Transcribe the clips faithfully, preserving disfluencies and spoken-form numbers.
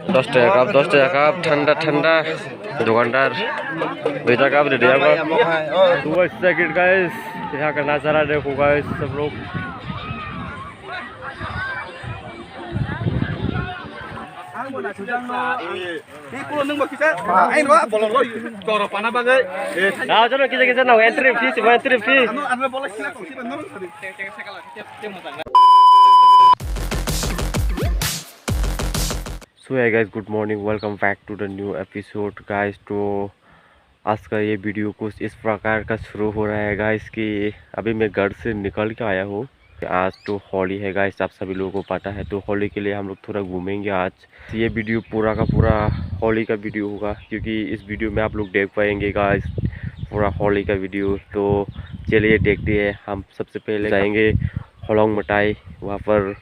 दस टका कप, दस टका कप, ठंडा ठंडा। दुकानदार दुई टका कप दे दिया हमको। तो guys, check it guys, यहाँ का नज़ारा देखो guys, सब लोग। Ah, chalo, kisa kisa na entry fee, entry fee. So hey guys, good morning, welcome back to the new episode guys। तो आज का ये वीडियो कुछ इस प्रकार का शुरू हो रहा है गाइस कि अभी मैं घर से निकल के आया हूँ। आज तो होली है गाइस, आप सभी लोगों को पता है, तो होली के लिए हम लोग थोड़ा घूमेंगे आज। ये वीडियो पूरा का पूरा होली का वीडियो होगा, क्योंकि इस वीडियो में आप लोग देख पाएंगे गाइस पूरा होली का वीडियो। तो चलिए देखते हैं, हम सबसे पहले जाएंगे होलोंग मटाई, वहाँ पर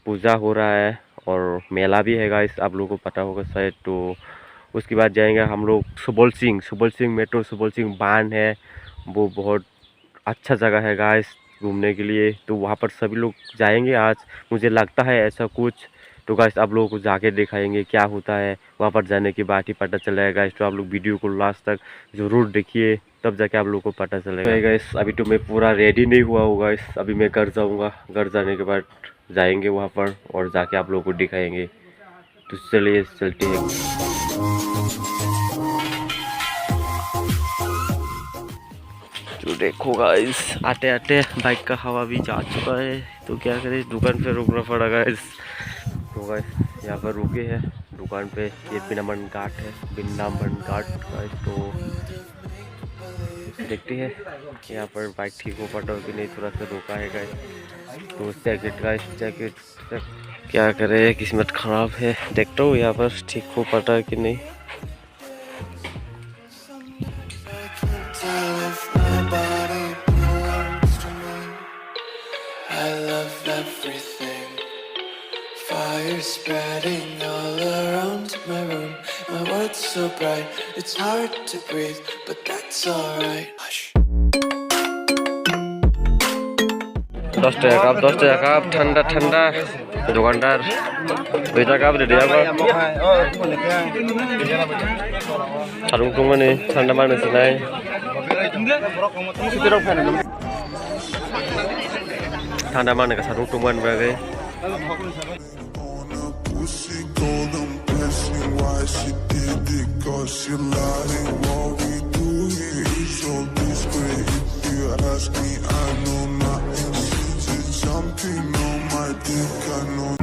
पूजा हो रहा है और मेला भी है गाइस, आप लोगों को पता होगा शायद। तो उसके बाद जाएंगे हम लोग सुबल सिंह, सुबल सिंह मेट्रो, सुबल सिंह बांध है, वो बहुत अच्छा जगह है गाइस घूमने के लिए। तो वहाँ पर सभी लोग जाएंगे आज, मुझे लगता है ऐसा कुछ। तो गाइस, आप लोगों को जाके दिखाएंगे क्या होता है, वहाँ पर जाने के बाद ही पता चलेगा गाइस। तो आप लोग वीडियो को लास्ट तक ज़रूर देखिए, तब जाके आप लोगों को पता चलेगा। गाइस, अभी तो मैं पूरा रेडी नहीं हुआ हूँ गाइस, अभी मैं घर जाऊँगा, घर जाने के बाद जाएंगे वहाँ पर और जाके आप लोगों को दिखाएंगे। तो चलिए चलते हैं। तो देखो गाइस, आते आते बाइक का हवा भी जा चुका है। तो क्या करें, दुकान पे रुकना पड़ा गाइस। तो गाइस, यहाँ पर रुके हैं दुकान पे। ये बिनामन घाट है, बिनामन घाट गाइस। तो देखते हैं यहाँ पर बाइक ठीक हो पाता हो कि नहीं, थोड़ा सा रुका है गाइस। तो जैकेट गाइस, जैकेट क्या करे, किस्मत खराब है। देखता हूँ यहाँ पर ठीक हो पाता है कि नहीं। I love everything. Fire spreading all around my room. My world's so bright, it's hard to breathe, but that's alright. Hush. दस टका कप, दस टका कप, ठंडा ठंडा। दुकानदार दुई टका कप दे दिया हमको। सारुंग तुंगमनि ठंडा माने सिनाय। Thanda man ka sarung tungman bagwi. Pussy golden blessing, why she did it? 'Cause she lying, what we do here is so discreet. If you ask me, I know nothing. She's just jumping on my dick, I know.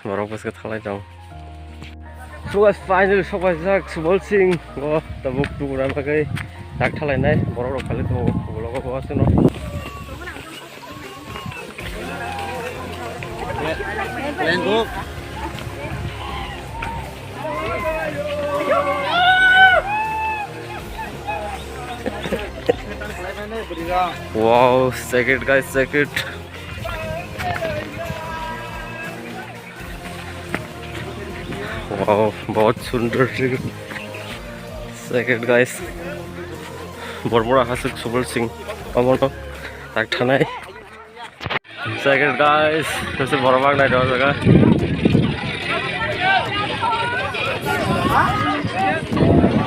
Borok bwswk thalai tong. Suga final sopaijak Subol Singh o tabuk tubuna bagwi tak thalainai borok rok khali tongo ulo o aswkno. Wow, check it guys, check it. Wow, बहुत सुंदर। Check it guys. Bormura hasuk Subol Singh. Omono tak thanai. Check it guys. Kasi borok bang nai dong jaga.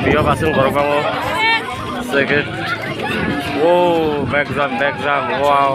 Biyo kasung borok bango. Check it. Wow, back jump, back jump. Wow.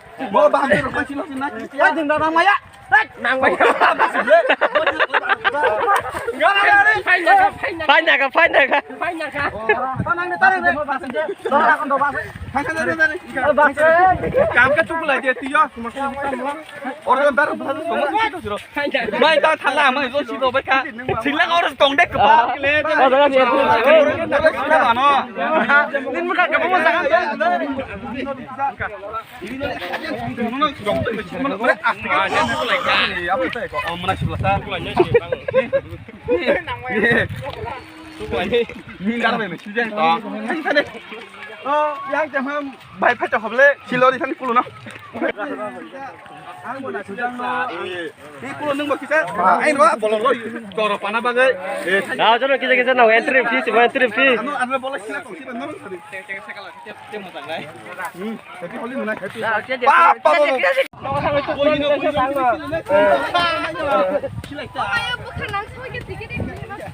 Mo baham tu rukun silo sina. Wah, ding dong maya. Nang maya. Paina ka, paina ka. Kam ka chukla dia tiyo. Order bar bar. Mai ta thala mai lo si do bai kha. Singla ko tong de kpa kle. Nin muka kapa mo jaga. Nin dara bai mai si jang. Oh, yang jaham. Bai phai ta hoble, silo ri thani kulo no. Ang bo na sujang no. Ni kulo nung bo kisa. Ai no bolo lo. Toro pana bagai. Eh, ah, jono kisa kisa no entry fee, si entry fee. Ano ano bolo sila ko sila no. Hmm, tapi holi mana? Papa bolo. Sila ta.